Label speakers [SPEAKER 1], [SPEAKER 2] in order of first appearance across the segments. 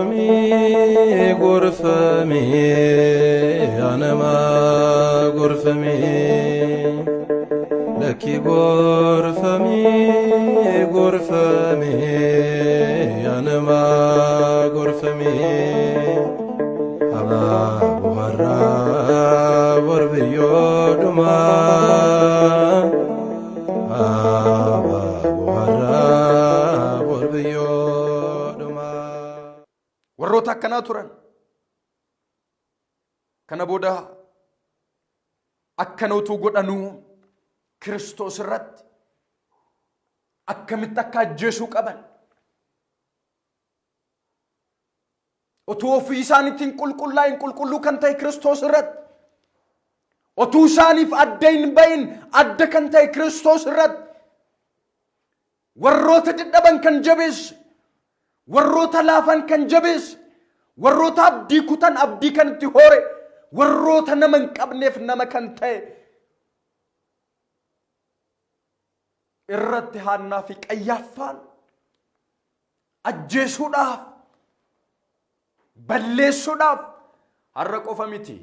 [SPEAKER 1] Gorfamii gorfamii anama gorfamii lakki gorfamii gorfamii anama gorfamii abaaboo har'aa borbiyyoo dhumaa abaaboo har'aa borbiyyoo dhumaa.
[SPEAKER 2] Warroota akkanaa turan. Kana booda akkana utuu godhanuu Kiristoos irratti akkamitti akka ajjeesuu qaban utuu ofii isaaniitiin qulqullaa'in qulqulluu kan ta'e Kiristoos irratti utuu isaaniif adda hin ba'in adda kan ta'e Kiristoos irratti warroota dadhaban kan jabeesse warroota laafan kan jabeesse warroota abdii kutan abdii kan itti hore warroota nama hin qabneef nama kan ta'e irratti Haannaa fi Qayyaaffaan ajjeesuudhaaf balleessuudhaaf har'a qofa miti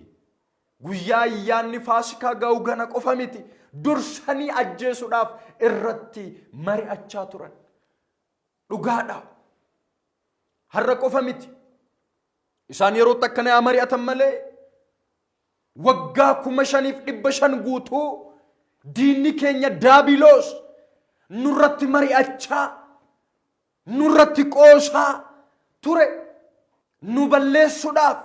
[SPEAKER 2] guyyaa ayyaanni Faasikaa ga'u gana qofa miti dursanii ajjeesuudhaaf irratti mari'achaa turan. Dhugaadha. Har'a qofa miti. Isaan yerootti akkana yaa mari'atan malee waggaa 5500 guutuu diinni keenya daabiloos nurratti mari'achaa nurratti qoosaa ture nu balleessuudhaaf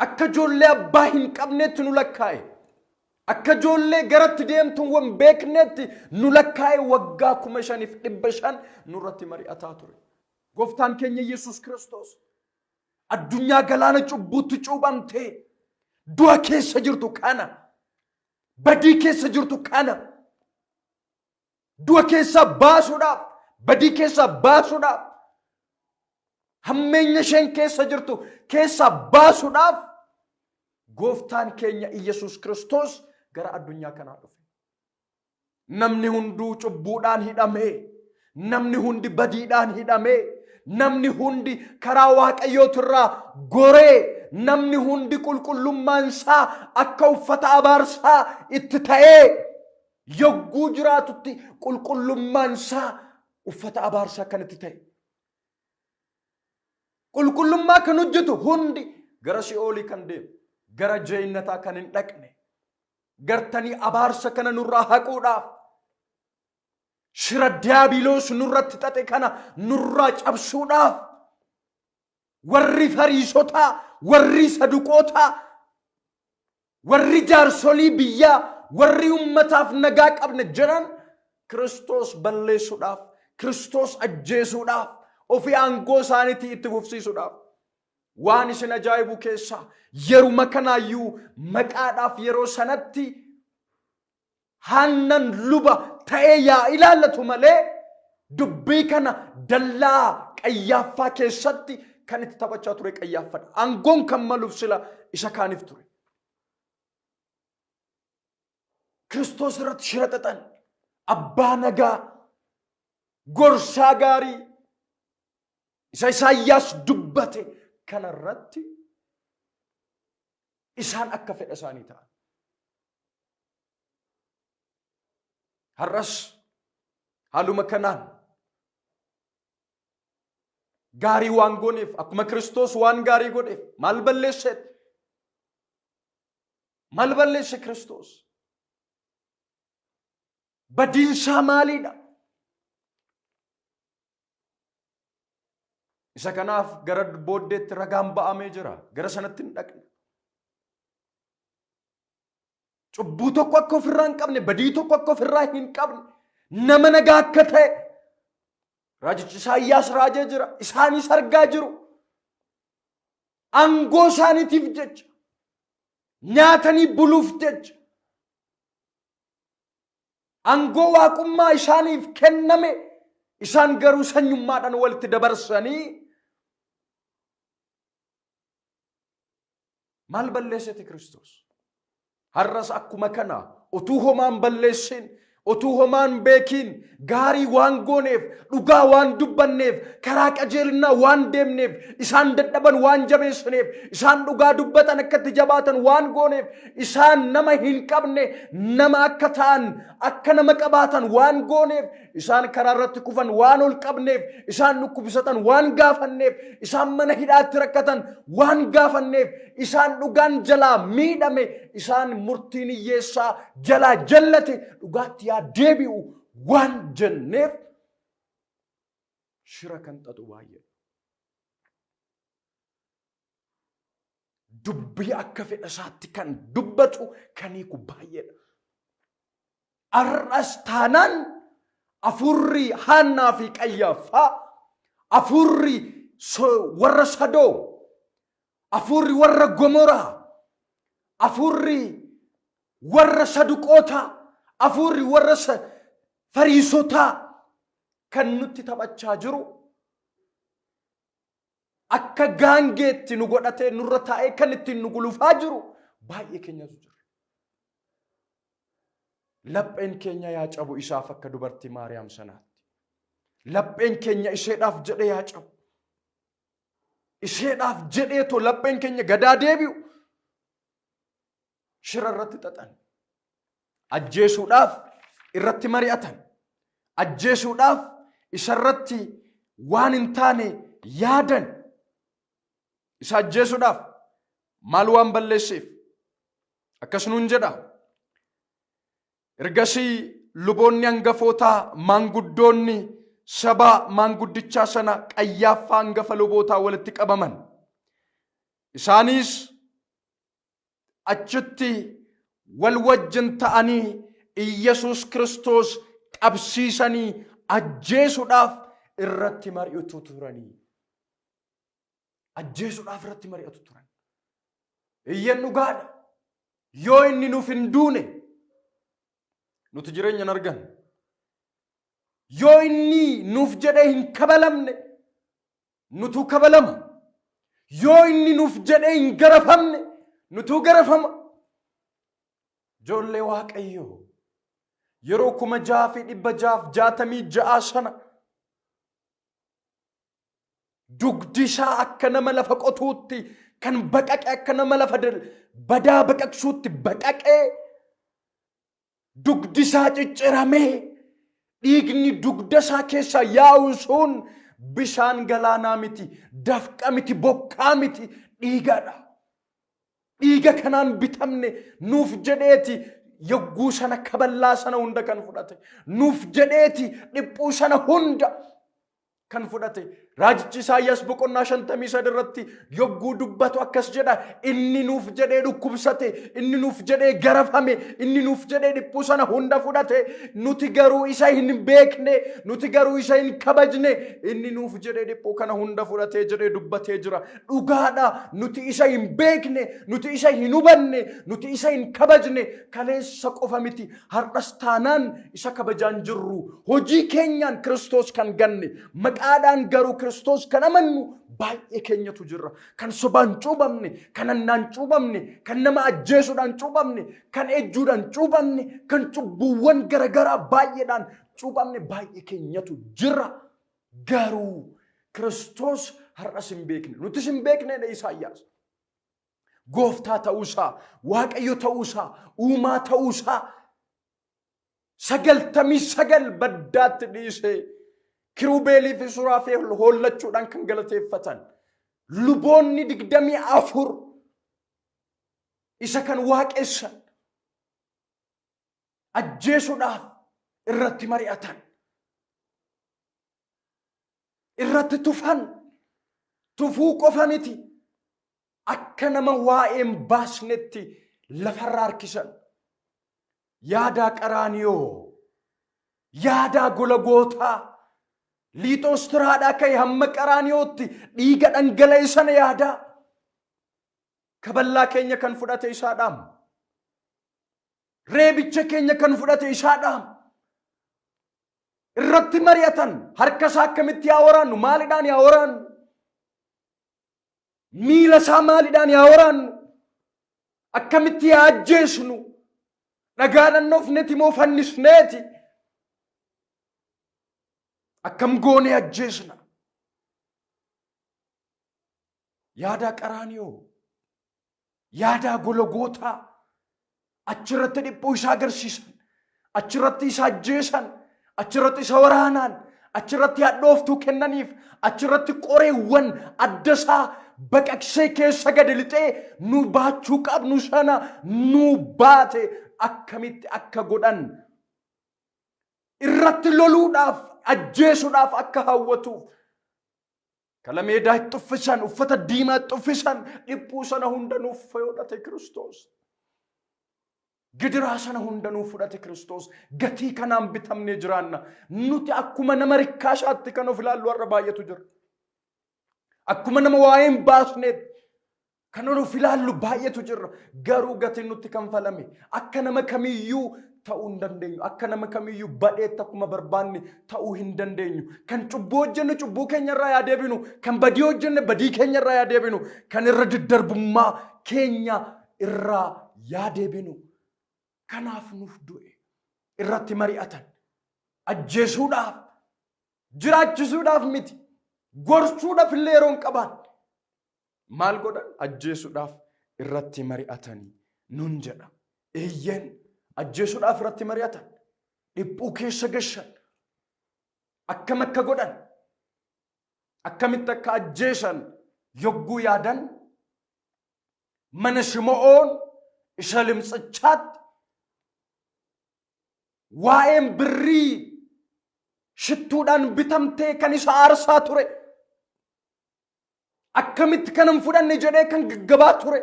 [SPEAKER 2] akka ijoollee abbaa hin qabneetti nu lakkaa'e. Akka ijoollee garatti deemtu hin beekneetti nu lakkaa'e waggaa 5500 nurratti mari'ataa ture. Gooftaan keenya Yesuus Kiristoos addunyaa galaana cubbuutti cuuphamtee du'a keessa jirtu kana badii keessa jirtu kana du'a keessaa baasuudhaaf badii keessaa baasuudhaaf hammeenya isheen keessa jirtu keessaa baasuudhaaf gooftaan keenya Iyyasuus Kiristoos gara addunyaa kanaa dhufe. Namni hunduu cubbuudhaan hidhamee, namni hundi badiidhaan hidhamee, namni hundi karaa Waaqayyootirraa goree, namni hundi qulqullummaan isaa akka uffata abaarsaa itti ta'ee yogguu jiraatutti qulqullummaan isaa uffata abaarsaa kan itti ta'e. Qulqullummaa kan hojjetu hundi gara si'oolii kan deemu, gara jeennataa kan hin dhaqne, gartanii abaarsa kana nurraa haquudhaaf shira diyaabiloos nurratti xaxe kana nurraa cabsuudhaaf warri fariisotaa, warri saduqootaa, warri jaarsolii biyyaa, warri ummataaf nagaa qabna jedhan Kiristoos balleessuudhaaf, Kiristoos ajjeesuudhaaf, ofii aangoo isaaniitii itti fufsiisuudhaaf. Waan isin ajaa'ibu keessaa yeruma kanaayyuu maqaadhaaf yeroo sanatti Haannan luba ta'ee yaa ilaallatu malee dubbii kana dallaa Qayyaaffaa keessatti kan itti taphachaa ture Qayyaaffadha. Aangoon kan maluuf sila isa kaaniif ture. Kiristoos irratti shira xaxan abbaa nagaa gorsaa gaarii isa Isaayyaas dubbate kanarratti isaan akka fedha isaanii ta'an. Har'as haaluma kanaan gaarii waan gooneef akkuma Kiristoos waan gaarii godheef maal balleesseet? Maal balleesse Kiristoos? Badiinsaa maaliidha? Isa kanaaf gara booddeetti ragaan ba'amee jira. Gara sanatti hin dhaqne. Cubbuu tokko akka ofirraa hin qabne, badii tokko akka ofirraa hin qabne, nama nagaa akka ta'e raajichi Isaayyaas raajee jira. Isaanis argaa jiru. Aangoo isaaniitiif jecha, nyaatanii buluuf jecha, Aangoo waaqummaa isaaniif kenname isaan garuu sanyummaadhaan walitti dabarsanii maal balleessete Kiristoos? Har'as akkuma kana utuu homaan balleessin, Otuu homaan beekiin gaarii waan gooneef, dhugaa waan dubbanneef, karaa qajeelinnaa waan deemneef, isaan dadhaban waan jabeessineef, isaan dhugaa dubbatan akka itti jabaatan waan gooneef, isaan nama hin qabne nama akka ta'an, akka nama qabaatan waan gooneef, isaan karaa irratti kufan waan ol qabneef, isaan dhukkubsatan waan gaafanneef, isaan mana hidhaatti rakkatan waan gaafanneef, isaan dhugaan jalaa miidhame, isaan murtiin hiyyeessaa jalaa jallate dhugaatti yaa deebi'u waan jenneef shira kan xaxu baay'ee. Dubbii akka fedha isaatti kan dubbatu kan hiiku baay'eedha. Har'as taanaan afuurri Haannaa fi Qayyaaffaa, afuurri warra Sadoom, afuurri warra Gomoraa, afuurri warra Saduqootaa, afuurri warra Fariisotaa kan nutti taphachaa jiru akka gaangeetti nu godhatee nurra taa'ee kan ittiin nu gulufaa jiru baay'ee keenyatu jira. Lapheen keenya yaa cabu isaaf akka dubartii Maariyaam sanaatti. Lapheen keenya isheedhaaf jedhee yaa cabu. Isheedhaaf jedheetoo lapheen keenya gadaa deebi'u. Shira irratti xaxan. Ajjeesuudhaaf irratti mari'atan. Ajjeesuudhaaf isarratti waan hin taane yaadan. Isa ajjeesuudhaaf maal waan balleesseef? Akkas nuun jedha. Ergasii luboonni hangafootaa maanguddoonni saba maanguddichaa sana Qayyaaffaa hangafa lubootaa walitti qabaman. Isaanis achitti wal wajjin ta'anii Iyyasuus Kiristoos qabsiisanii ajjeesuudhaaf irratti mari'atu turanii. Ajjeesuudhaaf irratti mari'atu turan. Iyyan dhugaadha. Yoo inni nuuf hin duune nuti jireenya hin argannu. Yoo inni nuuf jedhee hin kabalamne nutuu kabalama. Yoo inni nuuf jedhee hin garafamne nutuu garafama. Ijoollee Waaqayyoo yeroo 6666 sana dugdi isaa akka nama lafa qotuutti kan baqaqe akka nama lafa badaa baqaqsuutti baqaqee dugdi isaa cicciramee dhiigni dugda isaa keessaa yaa'u sun bishaan galaanaa miti, dafqa miti, bokkaa miti, dhiigadha. Dhiiga kanaan bitamne nuuf jedheeti yogguu sana kaballaa sana hunda kan fudhate. Nuuf jedheeti dhiphuu sana hunda kan fudhate. Raajichi Isaayyaas boqonnaa 53 irratti yogguu dubbatu akkas jedha. Inni nuuf jedhee dhukkubsate, inni nuuf jedhee garafame, inni nuuf jedhee dhiphuu sana hunda fudhate. Nuti garuu isa hin beekne, nuti garuu isa hin kabajne. Inni nuuf jedhee dhiphuu kana hunda fudhatee jedhee dubbatee jira. Dhugaadha, nuti isa hin beekne, nuti isa hin hubanne, nuti isa hin kabajne. Kaleessa qofa miti, har'as taanaan isa kabajaan jirru. Hojii keenyaan Kiristoos kan ganne, maqaadhaan garuu Kiristoos kan amannu baay'ee keenyatu jirra. Kan sobaan cuubamne, kan hannaan cuubamne, kan nama ajjeesuudhaan cuubamne, kan ejjuudhaan cuubamne, kan cubbuuwwan garaagaraa baay'eedhaan cuubamne baay'ee keenyatu jira. Garuu Kiristoos har'as hin beekne. Nutis hin beeknedha Isaayyaas. Gooftaa ta'uusaa, Waaqayyo ta'uusaa, uumaa ta'uusaa 99 baddaatti dhiisee kirubeelii fi suraafeel hoollachuudhaan kan galateeffatan luboonni 24 isa kan waaqessan ajjeesuudhaaf irratti mari'atan irratti tufan tufuu qofa miti akka nama waa'ee hin baasnetti lafarra harkisan. Yaadaa Qaraaniyoo, yaadaa Gologootaa, Liixoostiraadhaa ka'e hamma Qaraaniyootti dhiiga dhangala'e sana yaadaa. Kaballaa keenya kan fudhate isaadhaam. Reebicha keenya kan fudhate isaadhaam. Irratti mari'atan harka isaa akkamitti yaa waraannu maalidhaan yaa waraannu Miila isaa maalidhaan yaa waraannu? Akkamitti yaa ajjeesnu? Dhagaadhaan dhoofneti moo fannisneeti? Akkam goonee ajjeesna? Yaadaa Qaraaniyoo, yaadaa Gologootaa, achirratti dhiphuu isaa agarsiisan, achirratti isa ajjeesan, achirratti isa waraanaan, achirratti hadhooftuu kennaniif, achirratti qoreewwan adda isaa baqaqsee keessa gadi lixee nu baachuu qabnu sana nu baate akkamitti akka godhan irratti loluudhaaf ajjeesuudhaaf akka hawwatuuf kalameedaa itti uffisan, uffata diimaa itti uffisan, dhiphuu sana hunda nuuf fudhate Kiristoos. Gidiraa sana hunda nuuf fudhate Kiristoos. Gatii kanaan bitamnee jiraanna. Nuti akkuma nama rikkaashaatti kan of ilaallu har'a baay'eetu jira. Akkuma nama waa'ee hin baasneetti kan of ilaallu baay'eetu jira. Garuu gatiin nutti kanfalame akka nama kamiyyuu ta'uu hin dandeenyu. Akka nama kamiyyuu badheetti akkuma barbaanne ta'uu hin dandeenyu. Kan cubbuu hojjenne cubbuu keenya irraa yaa deebinu. Kan badii hojjenne badii keenya irraa yaa deebinu. Kan irra daddarbummaa keenya irraa yaa deebinu. Kanaaf nuuf du'e. Irratti mari'atan. Ajjeesuudhaaf, jiraachisuudhaaf miti. Gorsuudhaaf illee yeroo hin qabaanne. Maal godhan? Ajjeesuudhaaf irratti mari'atanii nun jedha. Eeyyeen, ajjeesuudhaaf irratti mari'atan. Dhiphuu keessa gashan. Akkam akka godhan? Akkamitti akka ajjeesan yogguu yaadan mana Shimo'oon isa limtsichaatti waa'een birrii shittuudhaan bitamtee kan isa aarsaa ture akkamitti kan hin fudhanne jedhee kan gaggabaa ture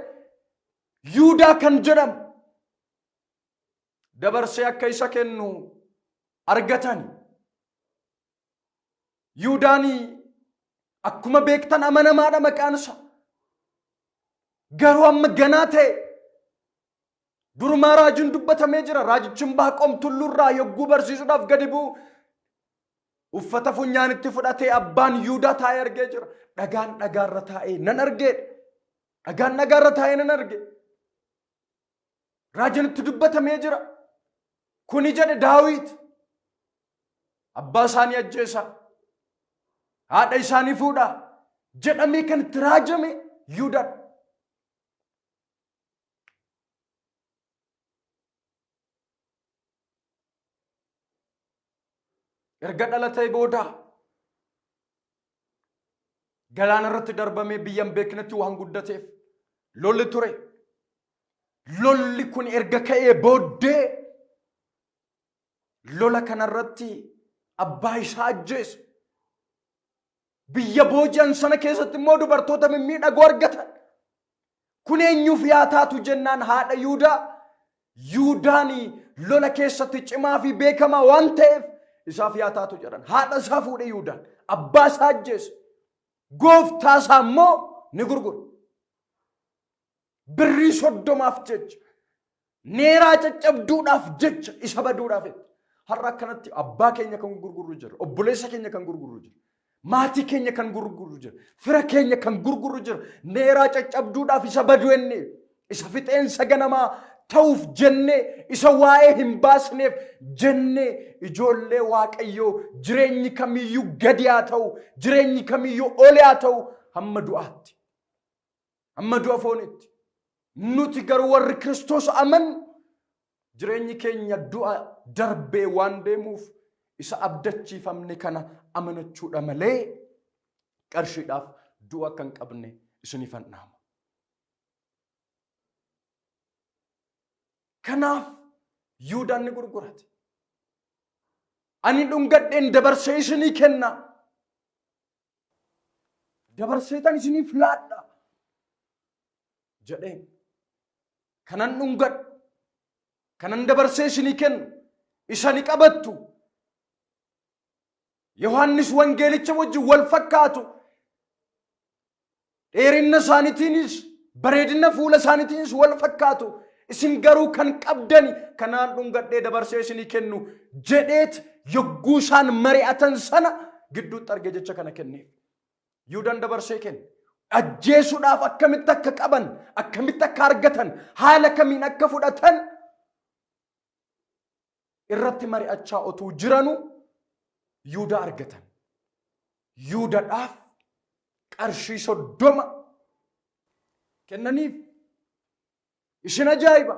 [SPEAKER 2] Yihudaa kan jedhamu dabarsee akka isa kennu argatani. Yihudaan akkuma beektan amanamaadha maqaan isaa. Garuu amma ganaa ta'e durumaa raajiin dubbatamee jira. Raajichi Imbaaqoom tulluurraa yogguu barsiisuudhaaf gadi bu'u uffata funyaanitti fudhatee abbaan Yihudaa taa'ee argee jira. Dhagaan dhagaarra taa'ee nan argee. Dhagaan dhagaarra taa'ee nan arge. Raajiin itti dubbatamee jira. Kuni jedhe Daawit. Abbaa isaanii ajjeesaa. Haadha isaanii fuudhaa. Jedhamee kan itti raajame Yihudaadha. Erga dhalatee booda galaana irratti darbamee biyya hin beeknetti waan guddateef lolli ture. Lolli kun erga ka'ee booddee lola kanarratti abbaa isaa ajjeese. Biyya booji'an sana keessatti immoo dubartoota mimmiidhagoo argatan. Kun eenyuuf yaa taatu jennaan haadha Yihudaa. Yihudaan lola keessatti cimaa fi beekamaa waan ta'eef isaaf yaa taatu jedhan. Haadha isaa fuudhe Yihudaan. Abbaa isaa ajjeese. Gooftaa isaa immoo ni gurgure. Birrii 30f jecha. Neeraa caccabduudhaaf jecha isa baduudhaaf. Har'a akkanatti abbaa keenya kan gurgurru jira. Obboleessa keenya kan gurgurru jira. Maatii keenya kan gurgurru jira. Fira keenya kan gurgurru jira. Neeraa caccabduudhaaf isa badu jennee, isa fixeensa ganamaa ta'uuf jennee, isa waa'ee hin baasneef jennee ijoollee Waaqayyoo jireenyi kamiyyuu gadi haa ta'u, jireenyi kamiyyuu oli haa ta'u hamma du'aatti. Hamma du'a foonitti. Nuti garuu warri Kiristoos amannu jireenyi keenya du'a darbee waan deemuuf isa abdachiifamne kana amanachuudha malee qarshiidhaaf du'a akka hin qabne isiniifan dhaama. Kanaaf Yihuudaan ni gurgurate. Ani dhungadheen dabarsee isinii kenna. Dabarseetan isiniif laadha jedheen. Kanan dhungadhu, kanan dabarsee isinii kennu, isa ni qabattu. Yohaannis wangeelicha wajjin wal fakkaatu. Dheerinna isaaniitiinis bareedina fuula isaaniitiinis wal fakkaatu. Isin garuu kan qabdani kanaan dhungadhee dabarsee isinii kennu jedheet yogguu isaan mari'atan sana gidduutti argee jecha kana kenneef. Yihuudaan dabarsee kenne. Ajjeesuudhaaf akkamitti akka qaban, akkamitti akka argatan, haala kamiin akka fudhatan irratti mari'achaa otuu jiranu Yihudaa argatan. Yihudaadhaaf qarshii 30 kennaniif. Isin ajaa'iba!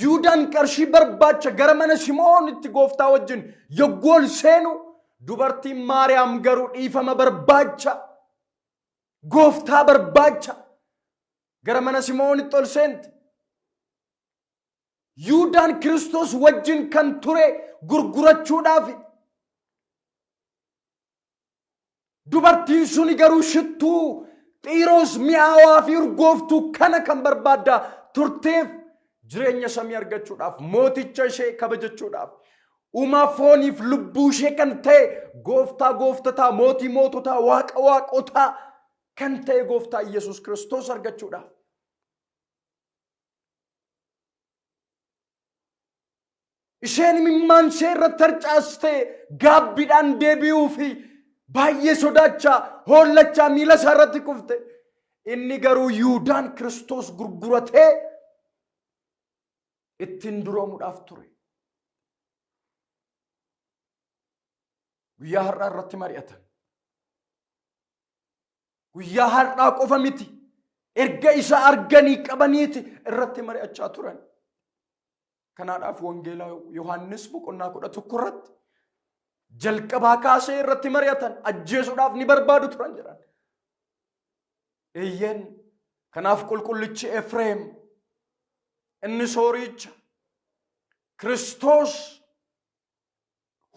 [SPEAKER 2] Yihudaan qarshii barbaacha gara mana Simoonitti gooftaa wajjin yogguu ol seenu dubartiin Maariyaam garuu dhiifama barbaacha gooftaa barbaacha gara mana Simoonitti ol seente. Yihudaan Kiristoos wajjin kan ture gurgurachuudhaafi. Dubartiin suni garuu shittuu Xiiroos mi'aawaa fi urgooftuu kana kan barbaaddaa turteef jireenya samii argachuudhaaf mooticha ishee kabajachuudhaaf uumaa fooniif lubbuu ishee kan ta'e gooftaa gooftotaa mootii moototaa waaqa waaqotaa kan ta'e gooftaa Iyyasuus Kiristoos argachuudhaaf. Isheen imimmaan ishee irratti harcaastee gaabbiidhaan deebi'uu fi baay'ee sodaachaa hoollachaa miila isaa irratti kufte. Inni garuu Yihuudaan Kiristoos gurguratee ittiin duroomuudhaaf ture. Guyyaa har'aa irratti mari'atan. Guyyaa har'aa qofa miti. Erga isa arganii qabaniiti irratti mari'achaa turan. Kanaadhaaf Wangeela Yohaannis boqonnaa 11 irratti jalqabaa kaasee irratti mari'atan ajjeesuudhaaf ni barbaadu turan jedhan. Eeyyeen kanaaf qulqullichi Efreem inni sooricha Kiristoos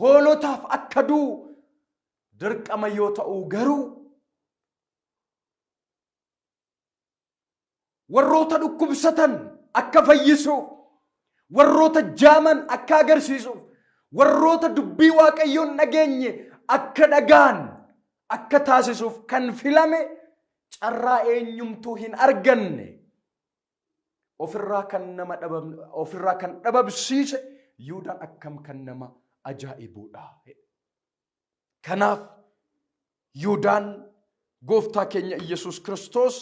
[SPEAKER 2] hoolotaaf akka du'u dirqama yoo ta'u garuu warroota dhukkubsatan akka fayyisuuf, warroota jaaman akka agarsiisuuf, warroota dubbii Waaqayyoon dhageenye akka dhagaan akka taasisuuf kan filame carraa eenyumtuu hin arganne ofirraa kan nama ofirraa kan dhabamsiise Yihuudaan akkam kan nama ajaa'ibuudha. Kanaaf Yihuudaan gooftaa keenya Iyyasuus Kiristoos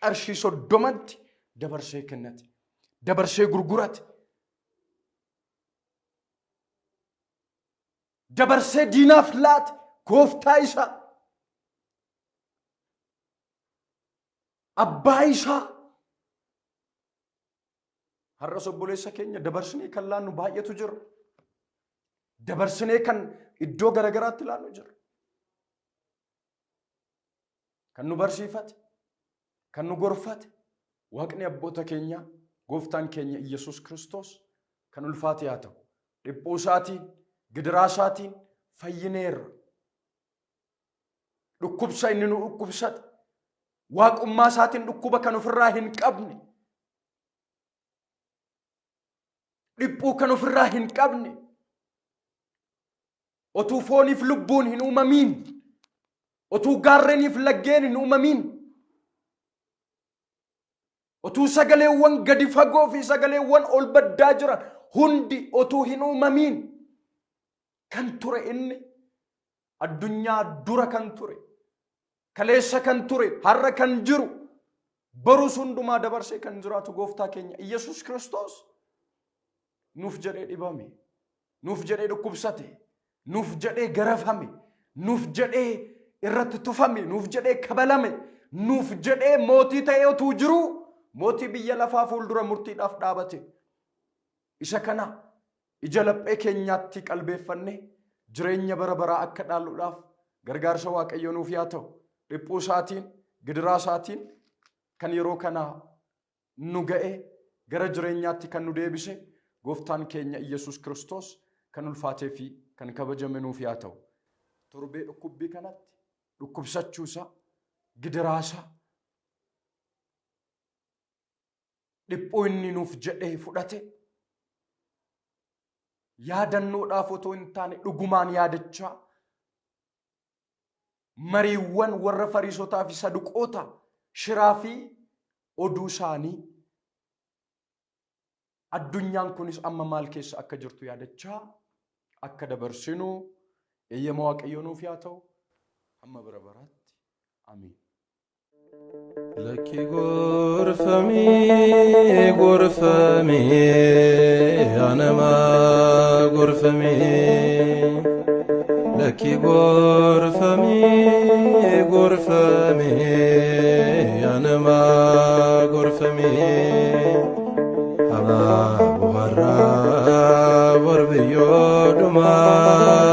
[SPEAKER 2] qarshii 30tti dabarsee kennate. Dabarsee gurgurate. Dabarsee diinaaf laate gooftaa isaa. Abbaa isaa. Har'as obboleessa keenya dabarsinee kan laannu baay'eetu jira. Dabarsinee kan iddoo garagaraatti laannu jira. Kan nu barsiifate, kan nu gorfate, Waaqni abboota keenyaa, gooftaan keenya Iyyasuus Kiristoos kan ulfaate haa ta'u. Dhiphuu isaatiin, gidiraa isaatiin fayyineerra. Dhukkubsa inni nu dhukkubsate, waaqummaa isaatiin dhukkuba kan ofirraa hin qabne, dhiphuu kan ofirraa hin qabne, otuu fooniif lubbuun hin uumamiin, otuu gaarreniif laggeen hin uumamiin, otuu sagaleewwan gadi fagoo fi sagaleewwan ol baddaa jiran hundi otuu hin uumamiin kan ture inni addunyaa dura kan ture, kaleessa kan ture, har'a kan jiru, borus hundumaa dabarsee kan jiraatu gooftaa keenya Iyyasuus Kiristoos nuuf jedhee dhibame, nuuf jedhee dhukkubsate, nuuf jedhee garafame, nuuf jedhee irratti tufame, nuuf jedhee kabalame, nuuf jedhee mootii ta'ee otuu jiruu mootii biyya lafaa fuuldura murtiidhaaf dhaabate. Isa kana ija laphee keenyaatti qalbeeffannee jireenya bara baraa akka dhaalluudhaaf gargaarsa Waaqayyoo nuuf yaa ta'u. Dhiphuu isaatiin, gidiraa isaatiin kan yeroo kana nu ga'e gara jireenyaatti kan nu deebise gooftaan keenya Iyyasuus Kiristoos kan ulfaatee fi kan kabajame nuuf yaa ta'u. Torbee dhukkubbii kanatti dhukkubsachuu isaa, gidiraa isaa, dhiphuu inni nuuf jedhee fudhate yaadannoodhaaf otoo hin taane dhugumaan yaadachaa mariiwwan warra Fariisotaa fi Saduqoota shiraa fi oduu isaanii addunyaan kunis amma maal keessa akka jirtu yaadachaa akka dabarsinu eeyyama Waaqayyoo nuuf yaa ta'u hamma bara baraatti. Amiin.
[SPEAKER 1] Lakki gorfamii gorfamii yaa nama gorfamii. Lakki gorfamii gorfamii yaa namaa gorfamii abaaboo har'aa bor biyyoodhumaa.